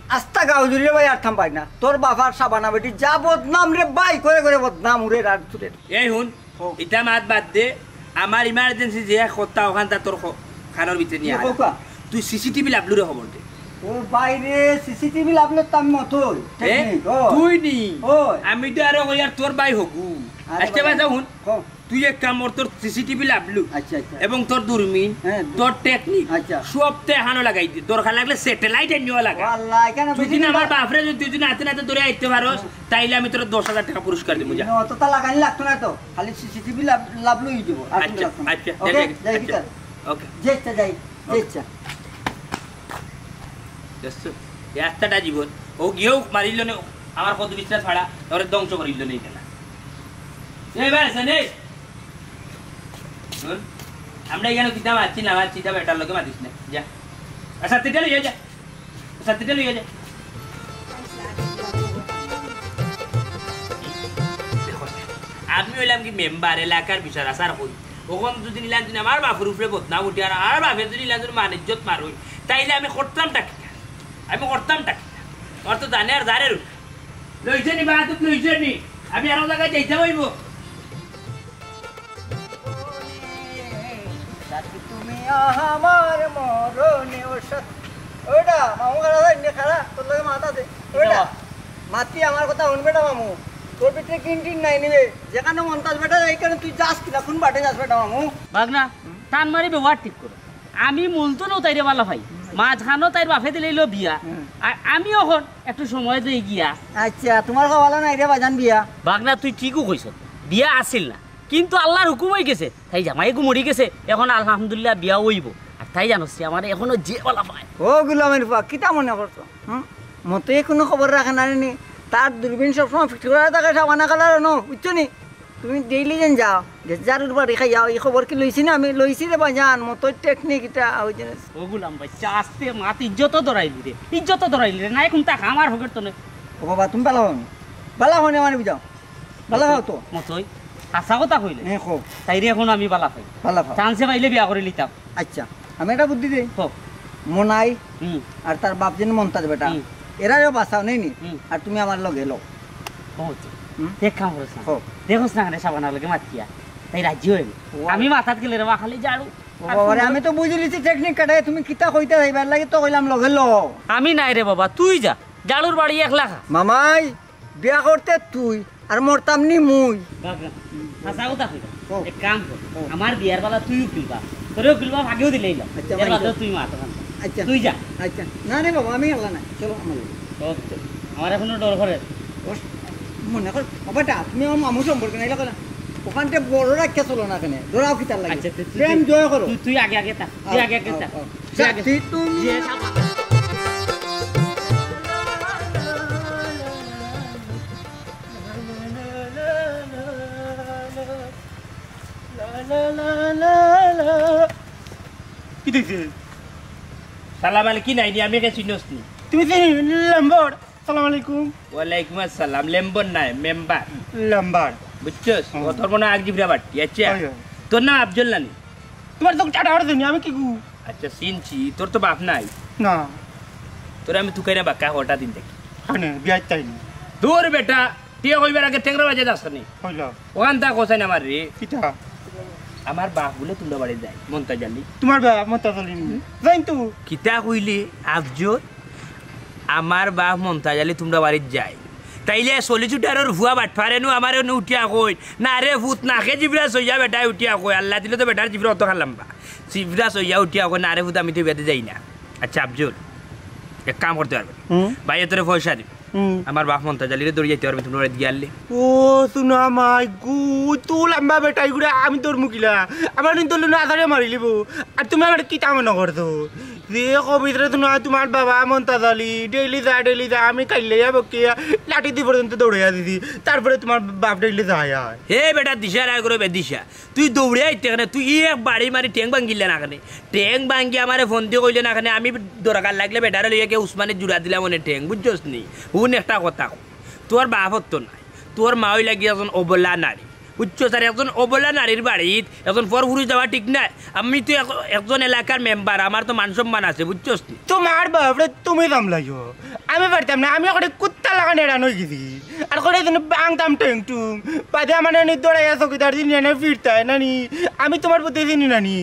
আস্তা গাঁও জুড়ে ভাই আর থাম পাই না। তোর বাবার শাবানা বেটি যা বদনাম রে ভাই, করে করে বদনাম উড়ে রাত চুরে। এই হুন, ও। ইতা মাত বাদ দে, আমার ইমার্জেন্সি যে কথা ওখান তা তোর ক-, কানর ভিতরে নিয়া হালা। তুই সিসিটিভি লাভলুরে খবর দে। ও ভাই রে, সিসিটিভি লাভলু তো আমি মতই। এ? টেকনিক, ও। তুই নি? ও। আমি তো আরো কই আর তোর ভাই হগু। আরে আচ্ছা ভাই, ভাই, যাও হুন। কও। তুই এক কাম কর, তোর সিসিটিভি লাভলু আচ্ছা, আচ্ছা। এবং তোর দূরবীন, হ্যাঁ। তোর টেকনিক, আচ্ছা। সব তে হানো লাগাই দে। দরকার লাগলে স্যাটেলাইট আনিও লাগা। ও আল্লাহ, এখানে তুই যদি আমার বাপরে যদি তুই যদি হাতে নাতে ধরে আইতে পারস, হ্যাঁ। তাইলে আমি তোর দশ হাজার টাকা পুরস্কার দিব, যা। না, অতটা লাগানি লাগতো না তো। খালি সিসিটিভি লাভ-, লাভলু হয়ে যাবো। আর আচ্ছা, লাগতো না। আচ্ছা, ওকে, যাই, যাই, আচ্ছা। ভিতরে। ওকে। যে ইচ্ছা যাই, যে ওকে। ইচ্ছা। দেখছো? এই আস্তাটা জীবন। ও গিয়েও মারিল নে, আমার কত বিশ্বাস ফাড়া, ওরে ধ্বংস করিল নে এখানে। এই ভাই, আছে নেই? হুন? আমরা এখানে কিতা মারছি না মারছি, তা বেটার লগে মাতিস না। যা। আচ্ছা, তুই লইয়া যা। আচ্ছা, তুই লইয়া যা। আমি হইলাম কি মেম্বার, এলাকার বিচার আচার করি। ওখান যদি নিলাম দিন আমার বাপর উপরে বদনাম উঠে, আর আমার বাপে যদি নিলাম দিন মান ইজ্জত মারুই, তাইলে আমি করতাম ডাকি না। আমি করতাম ডাকি না। আমার তো জানে আর জারে রুই। লইছে নি বা, তুই লইছে নি? আমি আরো জায়গায় যাইতে হইব। সাথী তুমি আমার মরণে ও সাথী। ওইটা, মামু খাড়া, এমনি খাড়া, তোর লগে মাত আছে। ওইটা, বাবা। মাতি আমার কথা হুনবে না মামু। তোর ভিতরে কিন টিন নাই নিবে। যেখানে মন্তাজ বেটা, এইখানে তুই যাস কিনা, কোন বাটে যাস বেটা মামু? ভাগনা, টান মারি ব্যবহার ঠিক করো। আমি মূল তো নতাইরে বালা ভাই। মাঝখানো তাইর বাপে দিলাইলো বিয়া। হুম। আর আমি এখন একটু সময় দেই গিয়া। আচ্ছা, তোমার কপালো নাই রে বাজান বিয়া। ভাগনা, তুই ঠিকও কইছ। বিয়া আছিল না। কিন্তু আল্লাহর হুকুম হয়ে গেছে, তাই জামাই গু মরি গেছে, এখন আলহামদুলিল্লাহ বিয়া হইব। আর তাই জানোস রে, আমার এখনো যে বালা পায়। ও গুলামের ফুয়া, কিতা মনে করছো? হুম? মতই কোনো খবর রাখে না রে নি। তার দূরবীন সবসময় ফিট করা থাকে, সাবানা কালার ন, বুঝছো নি? তুমি ডেইলি যেন যাও, যে যার বাড়ি খাইয়াও, এই খবর কি লইছি না আমি? লইছি রে বাজান, মতই টেকনিক এটা, ওই জিনিস। ও গুলাম ভাই, আস্তে মাত, ইজ্জত ধরাইলি রে, ইজ্জত ধরাইলি রে, না এখন তাক আমার হকের তো নেই। ও বাবা, তুমি বালা হও নি? বালা হও নি, আমার বুঝাও। বালা হও তো। মতই, হাছা কথা কইলে। হ্যাঁ, কও। তাইরে এখন আমি বালা পাই। বালা পাও। চান্সে পাইলে বিয়া করে লিতাম। আচ্ছা, আমি একটা বুদ্ধি দেই। কও। মনাই হুম। আর তার বাপ যেন মন্তাজ বেটা, হুম। এরারেও বাঁচাও নেই নি? হুম। আর তুমি আমার লগে লও। কও তো। হুম? দেখ কাম করছ না। কও। দেখছ না কেন সাবানার লগে মাতিয়া? তাই রাজি হইল। ও। আমি মাথাত গেলে রে বা খালি ঝাড়ু। ও আর বাবা রে, সুন্দর। আমি তো বুঝি লিছি টেকনিক কাটায়, তুমি কিতা কইতে চাইবার লাগে তো কইলাম লগে লও। আমি নাই রে বাবা, তুই যা। ঝাড়ুর বাড়ি একলা খা। মামাই, বিয়া করতে তুই, আর মরতাম নি মুই। বাবা, হাছা কথা কইবা। ও। এক কাম কর, ও। আমার বিয়ার বালা তুই উকিল বা, তোরে উকিল বা আগেও দিলেই না। আচ্ছা, এর মানছি। বাদেও তুই মাত ওখান। আচ্ছা। তুই যা। আচ্ছা। না রে বাবা, আমি আল্লাহ নাই। চলো, আমার লগে। ওকে। আমার এখনো ডর করে। ও, মনে কর, বাবাটা, তুমি আমার মামু সম্পর্কে নাইলে কইলা। ওখানতে বড় রাখিয়া চলো না কেনে? ডরাও কিতার লাগি? আচ্ছা, তুই, তুই, প্রেম তুই, জয় করো। তুই, তুই আগে আগে থাক। তুই আও, আগে আগে আও, থাক। আও। তুই আগে থাক। তুমি যে থাক। কি দেখছিস? সালাম আলাইকুম নাই নি, আমি কে চিনস নি? তুমি চিনি লম্বর। সালাম আলাইকুম। ওয়ালাইকুম আসসালাম। লেম্বর নাই, মেম্বার। লেম্বার। বুঝছস? হুম। ও তোর মনে হয় আগ জিবরা বাট্টি, আচ্ছা? হয়, হয়। তোর নাম আফজল নানি? তোমার তো চাটা হরে দেনি, আমি কি গু? আচ্ছা, চিনছি। তোর তো বাপ নাই। না। তোরে আমি তুকাই না বাক্কা হঠাৎ দিন দেখি। কেনে? বিয়ার টাইম। দূর বেটা, টিয়া কইবার আগে টেংরা বাজে যাস নি। কইলাম। ওখান তা কোথায় না আমার রে? কিতা? আমার বাপ বলে তোমরা বাড়ি যায়, মন্তাজ আলী। তোমার বাপ মন্তাজ আলী নি? হুম। জানি তো। কিতা কইলি, আফজল? আমার বাপ মন্তাজ আলী তোমরা বাড়িত যায়। তাইলে সলিচুটারর ফুয়া বাটফারে নু আমারে নু উঠিয়া কই, "না রে ফুত, নাকে জিবরা সইয়া বেটায় উঠিয়া কই, আল্লাহ দিলে তো বেটার জিবরা অত খান লম্বা।" জিবরা সইয়া উঠিয়া কই, "না রে ফুত, আমি তো বিয়াতে যাই না।" আচ্ছা আফজল, এক কাম করতে পারবে। হুম। ভাইয়ে তোরে পয়সা দিবে। হুম। আমার বাপ মন্তাজ আলীরে দৌড়ি যাইতে পারবে, তোমরা বাড়িত গিয়া আনলে। ও, শুনো আমায়, গু, তো লম্বা বেটাই গুড়া, আমি তোর মুখিলা। আমার কিন্তু লুনা আধারে মারি লিব। আর তুমি আমার কিতা মনে করছো? যে কবিত্রে শুনো, তোমার বাবা মন্তাজ আলী, ডেইলি যা, ডেইলি যা, আমি কাইলে যাবো কি, লাঠি দি পর্যন্ত দৌড়াইয়া দিছি। তারপরে তোমার বাপ ডেইলি যায় আর। হে বেটা, দিশা রায় করে বে দিশা। তুই দৌড়ে আইতে কেনে? তুই ই এক বাড়ি মারি ঠেং ভাঙ্গিলে না কেনে? ঠেং ভাঙ্গি আমারে ফোন দি কইলে না কেনে? আমি দরকার লাগলে বেটারে লইয়া গিয়া উসমানে জুড়া দিলাম অনে ঠেং, বুঝছস নি? হুন একটা কথা কই, তোর বাপ তো নাই, তোর মা অইলা গিয়া একজন অবলা নারী, বুঝছস? আর একজন অবলা নারীর বাড়িত একজন পর পুরুষ যাওয়া ঠিক নায়। আমি তো এক-, একজন এলাকার মেম্বার, আমার তো মান সম্মান আছে, বুঝছস নি? তোমার বাপরে তুমি সামলাইও, আমি পারতাম না, আমি করে কুত্তা লাগান এড়ান হয়ে গেছি। আর করে যেন বাংতাম টেং টুং, বাদে আমার নানি দৌড়াইয়া চকিদার দিন এনে ফিরতায় নানি, আমি তোমার বুদ্ধি চিনি নানি।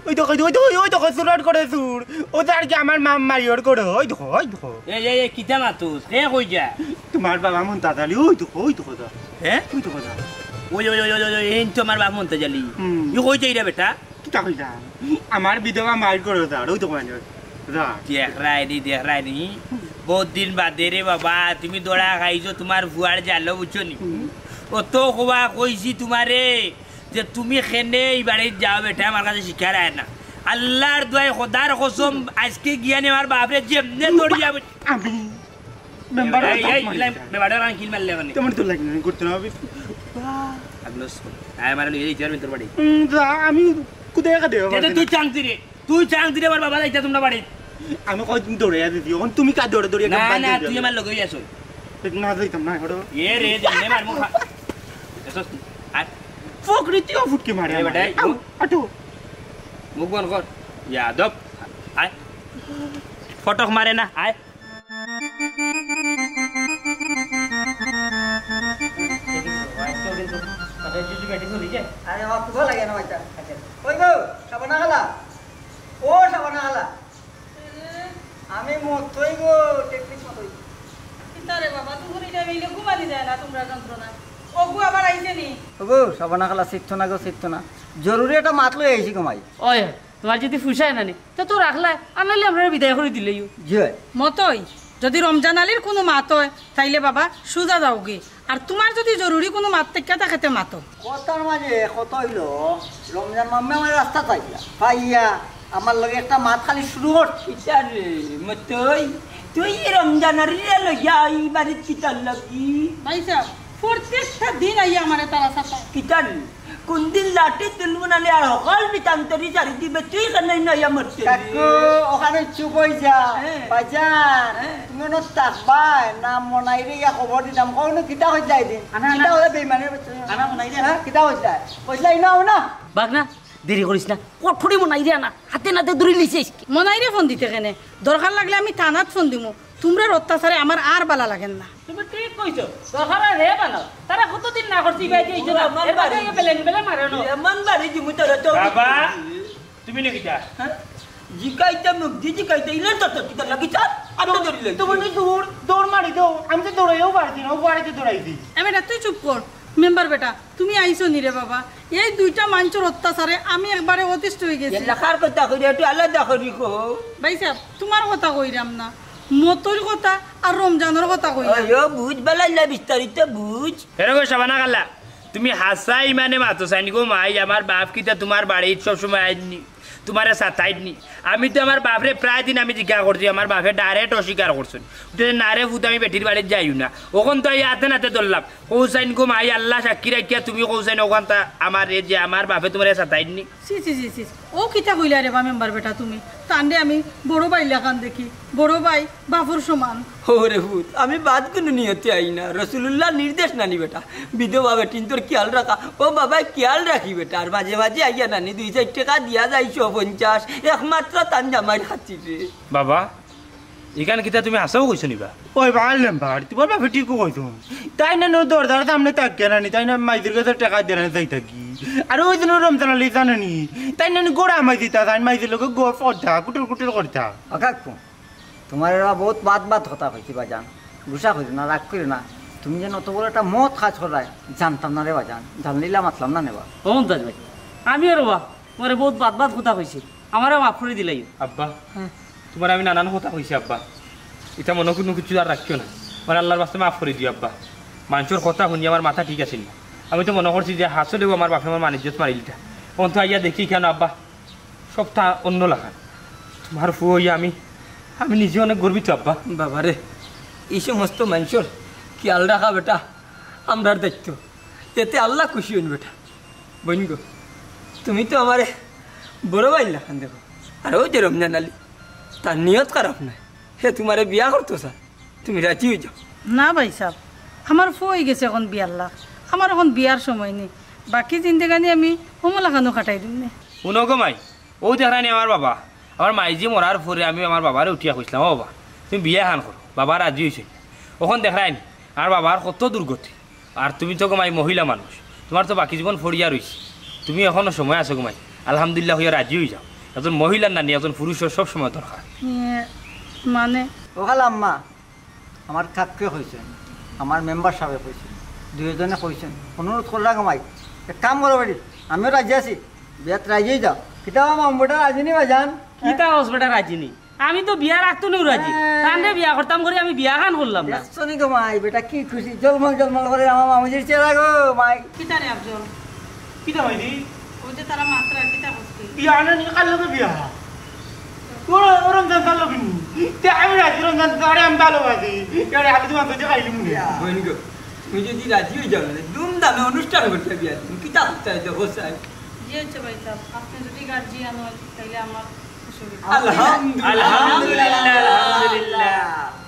ওই দেখো, ওই দেখো, ওই দেখো, চুরট করে চুর। ও তো আর কি আমার মা মারিয়র করে, ওই দেখো, ওই দেখো। এই, এই, এই, কিতা মাতুস? কে কই যা? তোমার বাবা মন্তাজ আলী, ওই দেখো, ওই দেখো যা। হ্যাঁ? ওই দেখো যা। ওই, ওই, ওই, ওই, ওই, এই তো আমার বাপ মন্তাজ আলী। হুম। ই কই যাই রে বেটা? কিতা কইলাম? আমার বিধবা মাইর করে যা, ওই দেখো মানে, যা। দেখ রায়নি, দেখ রায়নি। বহুত দিন বাদে রে বাবা, তুমি ধরা খাইছো তোমার ফুয়ার জালো, বুঝছো নি? হুম। অত কওয়া কইছি তোমারে যে তুমি কেনে ই বাড়িত যাও বেটা, আমার কাছে শিকার আয় না। আল্লাহর দোয়াই, খোদার কসম, আজকে গিয়া নে আমার বাপরে যেমনে ধরিয়া বুঝ- আমি মেম্বার এই, এই, ইলাই, মেম্বারে রান কিল মারলে কেনে? তোমার তো লাগে না, করতে না হবে। আগলো শোন, আয় আমার লইয়া যাইতে পারবি তোর বাড়ি। হুম, যা, আমি কোথায় একা দেবো? দে, দে, তুই চান্স দিরে। তুই চান্স দিলে আমার বাবা যাইতা তোমরা বাড়ি। আমি কয়দিন দৌড়াইয়া দিছি, এখন তুমি কার দৌড়ে দৌড়ে না, না, তুই আমার লগে আছো। না যাইতাম না, হটো। এ রে, জানে মার মুখ। এসো, আয়। ফকরিতিও ফুটকে মারে এ আমার। বেটা, আউ, আটো। মুখ বন্ধ কর। ইয়াদব। আয়। ফটক মারে না, আয়। আরে, আমার খুব লাগে না, বাচ্চা। কই গো, সাবানা খালা? ও সাবানা খালা। আমি মতই গো, টেকনিক মতই। কিতা রে বাবা, দুপুরে এটা মিলে ঘুমানি যায় না তোমরা যন্ত্রণা। ওগু আবার আইছে নি? ওগো, সাবানা খালা, চিত্ত না গো, চিত্ত না। জরুরি একটা মাত লই আইছি গো মাই। ওই, তোমার যদি ফুসায় না নি, তে তো রাখলায়, আর নাইলে আমরা বিদায় করি দিলেইও। জি অয়। মতই, যদি রমজান আলীর কুনু মাত অয়, তাইলে বাবা সুজা যাওগি। আর তোমার যদি জরুরি কুনু মাত থাকিয়া থাকে, তে মাতো। কথার মাঝে কথা অইলো, রমজান মামা আমার রাস্তা পাইয়া, পাইয়া আমার লগে একটা মাত খালি শুরু করছে। ইটা রে, মতই, তুই রমজান আলীরে লইয়া ই বাড়িত কিতার লাগি? ভাই সাহেব, প্রত্যেকটা দিন আইয়া আমারে তারা সাতায়। কিতার? কোন দিন লাঠি তুলবো নালে আর হকল বিতান্তরি ছাড়ি দিবে, তুই কেন নয়া মরতে? কাকু, ওখানে চুপ হই যা। হ্যাঁ। বাজান, হ্যাঁ। তুমি ওনো থাকবায় না মনাইরে ইয়া খবর দিতাম। কও না কিতা হই যায় দিন? আনা, আনা। কিতা হলে বেইমানের বাচ্চা? আনা মনাইরে। হ্যাঁ, কিতা হই যায়? কইছলাই না, না। বাঘ না, দেরি করিস না। কঠুরি মনাইরে আনা। হাতে নাতে ধরি লিছিস। মনাইরে ফোন দিতে কেনে? দরকার লাগলে আমি থানাত ফোন দিমু। তুমরার অত্যাচারে আমার আর বালা লাগের না। তুমি ঠিক কইছো, দরকার অয় রে বানাও। তারা কতদিন না করছি, ভাই, যে এই যে না, আমার এর বাদে বাড়ি। এই বেলেন বেলে মারানো। এমন বাড়ি দিমু তোরা তো। বাবা, তুমি নাকি যা? হ্যাঁ? জিকাইতে মুখ দি জিকাইতে ইলে তো তো কিতা লাগি চার? আমি তো ধরি লই। তুমি তো দৌড়, দৌড় মারি দাও। আমি তো দৌড়াইও পারছি না, ও বাড়িতে দৌড়াইছি। এ বেটা, তুই চুপ কর। মেম্বার বেটা, তুমি আইছো নি রে বাবা? এই দুইটা মানষর অত্যাচারে আমি একবারে অতিষ্ঠ হই গেছি। এলাকার কথা কই, একটু আলাদা করি কও। ভাই সাহেব, তোমার কথা কইরাম না, মতইর কথা আর রমজানর কথা কইরাম। ওই, ও বুঝ, বেলাইলা বিস্তারিত বুঝ। এরকম সাবানা খালা, তুমি হাছা ইমানে মাতো চাইন গো মাই, আমার বাপ কিতা তোমার বাড়িত সবসময় আইননি, তোমারে সাতাইননি? আমি তো আমার বাপরে প্রায় দিন আমি জিজ্ঞাসা করছি, আমার বাপে direct অস্বীকার করছেন। উঠে, "না রে ফুত, আমি বেটির বাড়িত যাইও না।" অখন তো এই হাতে নাতে ধরলাম। কও চাইন গো মাই, আল্লাহ সাক্ষী রাখিয়া তুমি কও চাইন, অখানতা আমার এ যে আমার বাপে তোমারে সাতাইননি। ছি, ছি, ছি, ছি। ও কিতা কইলা রে বা মেম্বার বেটা তুমি? তানরে আমি বড় ভাই লাখান দেখি। বড় ভাই বাপর সমান। ওরে পুত, আমি বাদ কুনু নিয়তে আই না। রসুলুল্লাহর নির্দেশ নানি বেটা। বিধবা বেটিন্তর খিয়াল রাখা। ও বাবায় খিয়াল রাখি বেটা। আর মাঝে মাঝে আইয়া নানি দুই চাইর টেকা দিয়া যাইছো পঞ্চাশ। একমাত্র তান জামাইর খাতিরে। বাবা, ইখান কিতা তুমি হাছাউ কইছো নি বা? ওই বা মেম্বার, তোমার বাপে ঠিকউ কইছো। তাইন নানি দরজার সামনে থাকিয়া নানি, তাইন নানি মাইজির গেছে টেকা দিয়া নানি যাইতা গি। আর ওই দিন রমজান আলী জানো নি, তাইন নানি গোড়া মাইজিতা, তাইন মাইজির লগে গপ করতা, কুটুর কুটুর করতা। ও কাকু, তোমার এরা বহুত বাদ বাদ কথা কইছি বাজান, গুসা করিও না, রাগ করিও না। তুমি যেন অত বড় একটা মহৎ কাজ করলায়, জানতাম না রে বাজান, জানলিলা মাতলাম না নেবা। ও মন্তাজ ভাই, আমি আর বা তোমারে বহুত বাদ বাদ কথা কইছি, আমারে মাফ করি দিলাইও। আব্বা, হ্যাঁ। তোমারে আমি নানান কথা কইছি আব্বা, ইতা মনো কুনু কিছু আর রাখিও না, আমারে আল্লাহর ওয়াস্তে মাফ করি দিও আব্বা। মানষর কথা হুনি আমার মাথা ঠিক আছিল না, আমি তো মনো করছি যে হাছলেউ আমার বাপে আমার মান ইজ্জত মারিলিতা, অখন তো আইয়া দেখি কেনে আব্বা, সবতা অন্য লাখান। তোমার ফুয়া অইয়া আমি, আমি নিজে অনেক গর্বিত আব্বা। বাবারে, ই সমস্ত মানষর খিয়াল রাখা বেটা আমরার দায়িত্ব, এতে আল্লাহ খুশি অইন বেটা। বইন গো, তুমি তো আমারে বড় ভাইর লাখান দেখো। আর ওই যে রমজান আলী, তার নিয়ত খারাপ নায়, হে তোমারে বিয়া করতো চায়, তুমি রাজি অই যাও। না ভাই সাব, আমার ফুয়া অই গেছে অখন বিয়ার লাখ, আমার অখন বিয়ার সময় নি। বাকি জিন্দেগানি আমি অমলাখানো কাটাই দিমু নে। হুনো গো মাই, অউ দেখরায়নি আমার বাবা, আমার মাইজি মরার পরে আমি আমার বাবারে উঠিয়া কইছলাম, "ও বাবা, তুমি বিয়া এখান করো।" বাবা রাজি অইছে। অখন দেখরায়নি, আমার বাবার কত দুর্গতি। আর তুমি তো গো মাই মহিলা মানুষ, তোমার তো বাকি জীবন পড়িয়া রইছে, তুমি অখনো সময় আছে গো মাই, আলহামদুলিল্লাহ কইয়া রাজি অই যাও। একজন মহিলার নানি একজন পুরুষর সব সময় দরকার। ইয়ে, মানে? ও খালা আম্মা, আমার কাককে কইছইন, আমার মেম্বার সাবে কইছইন, দুইজনে কইছইন, অনুরোধ করলাম গো মাই, এক কাম করো বেটি, আমিও রাজি আছি, বিয়াত রাজি অই যাও। কিতা মামু বেটা রাজি নি ভাইজান? কিতা কস বেটা রাজি নি? আমি তো বিয়া রাখতো নেও রাজি। তানরে বিয়া করতাম করি আমি বিয়া খান করলাম না। দেখছো নি গো মাই, বেটা কি খুশি, জলমল জলমল করে আমার মামুজির চেহারা গো মাই। কিতা রে আফজল? কিতা মাইদি? ওই যে তারা মাত্রা কিতা করছে? বিয়া না নি, কার লগে বিয়া? ওরা, ওরা রমজান তার লগে নি। তে আমি রাজি, রমজান তারে আমি ভালোবাসি। আরে আমি তোমার কাছে খাইলুম নি। বইন গো, তুমি যদি রাজি অই যাও না, ধুমধামে অনুষ্ঠান করতে বিয়া, তুমি কিতা করতে দেখো চাই। জি আচ্ছা ভাই সাহেব, আপনি যদি গার্জিয়ান হন তাহলে আমার অসুবিধা। আলহামদুলিল্লাহ, আলহামদুলিল্লাহ, আলহামদুলিল্লাহ।